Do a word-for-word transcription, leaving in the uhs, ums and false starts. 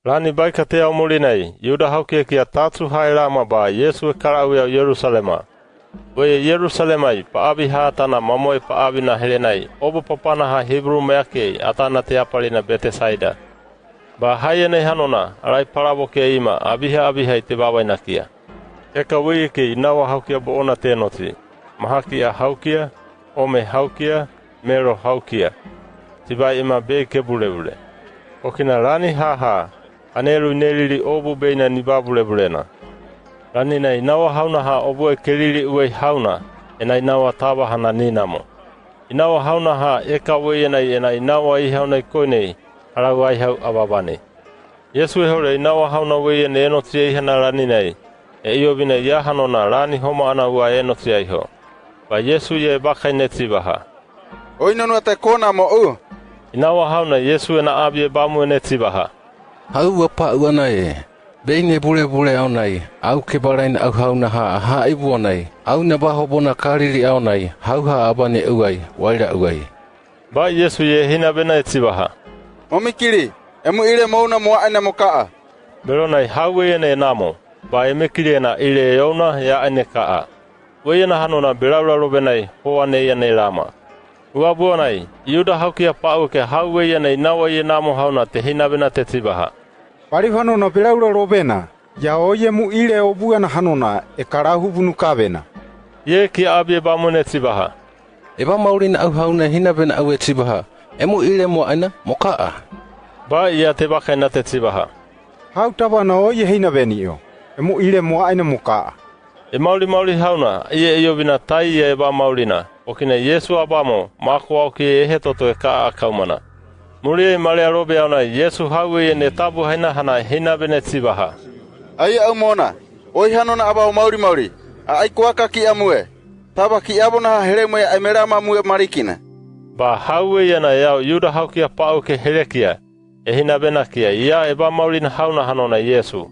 Lani bai katea o mulinai, Iuda haukia kia tacu ha e lama ba Yesu e karawi au Ierusalema. Weye Ierusalemai, paʻavi ha atana mamo e paʻavi na Helenai, obu papana ha Hibru meakei, atana te apalina Betesaida. Ba haienei hanona, arai palavo ke ima, aviha aviha i te vavainakia. Eka weye ke inawa haukia boʻona te enoci. Mahaki a haukia, ome haukia, mero haukia. Tibai ima bei ke bulebule. Okina lani haha, anelu i nelili obu bei na niba bulebulena. Lani na inawa hauna ha obu e kelili uei hauna, e na inawa tava ha na ninamo. Inawa hauna ha eka weye na e na inawa i hauna i koinei, alau ai hau avavani. Yesu e hore inawa hauna weye ne enoci e iha na lani nai, e iovina ia hanona lani homa ana ua enoci aiho. Ba Yesu ye bakai ne civaha. Oi nonua te kona mo u? Inawa hauna Yesu e na abie bamu e ne civaha. Hau ua paʻu ana e. Bei ne bulebule aonai, au ke balaina au hauna ha aha ivua nai, au na baho bona kalili aonai, hau ha abane uai, waira uai. Ba Yesu ye hina bena e civaha. Mo mikili, e mu ile mo una mo aʻaina mo kaʻa. Belo nai hau weye ne namo, ba e mikili e na ile e ouna e aʻaine kaʻa. Weye na hanona belaula lobe nai, hoa ne ia ne lama. Ua bua nai, Iuda haukia paʻu ke hau weye ne inawa ye namo hauna te hina bena te civaha. Paliu hanona belaula lobe na, ia oie mu ile obua na hanona, e kalahu vunu kavena. Ye kia abie bamu ne civaha. E bamaulina au hauna e hina bena au e civaha, e mu ile mo aʻaina mo kaʻa. Ba ia te bakaina te civaha. Hau tava na oie hina beni o, e mu ile mo aʻaina mo kaʻa. E mauli mauli hauna, ie e iovina tai ia e bamaulina, okina Yesu abamo, mako au ke ehe toto e kaʻa akaumana. Mulie i malea lobe aonai Yesu hau weye ne tabu haina hana e hina bena e civaha. Ai au mona, oi hanona aba o mauli mauli, a ai kuaka ki amue. Tava ki abo na ha hele mue ai me lama mue malikina. Ba hau weye na e au Iuda haukia paʻu ke helekia, e hina bena kia ia e bamaulina hauna hanona Yesu.